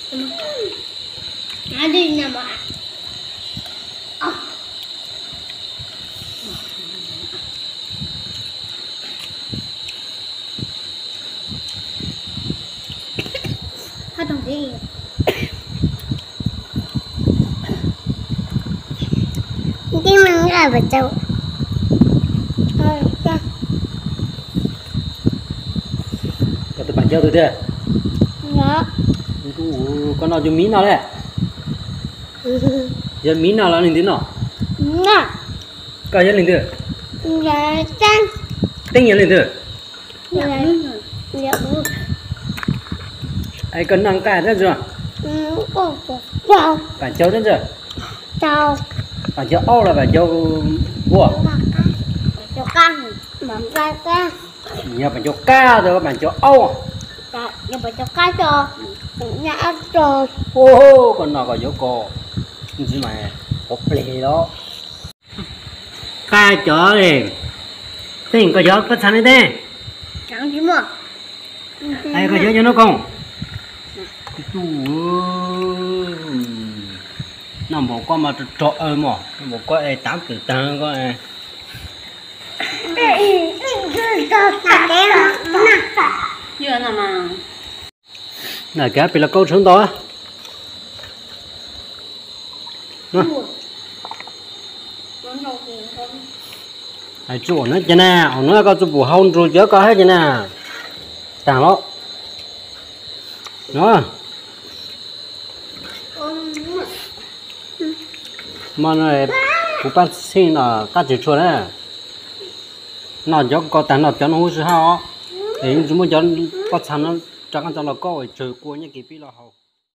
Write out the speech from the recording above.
Koj tus pas ncauj twg tiag? Koj noj cov miv no lawm? Yog miv no los leej twg noj? Koj yog leej twg? Teeb yog leej twg? Es koj noj nqaij thiab ntag? Pas ncauj thiab ntag? Pas ncauj aub los pas ncauj vuag? Yog pas ncauj qab, pas ncauj aub. Koj noj koj yuav koj ntxiv mas quav plig los. Qab cov, tej koj cov pob txha ne tej? Koj cov cov nub koog. Tub, noj npaum koj mas rog aw mog, noj npaum koj es tav twm taag koj. Ntawm kev pem los kaub tshoob ntau. Tsis ua no ces na, ua no koj txuj pum hau nrug cov koj hab ces na. Taag los. Hmo no kuv pab txheej no qab tsis tshua na. Noj cov ko taag no cov no huv si hab os. Es yeej tsis muab cov pob txha no rov qaab tso los kaub, tsawg kua nyob kev pem los haus.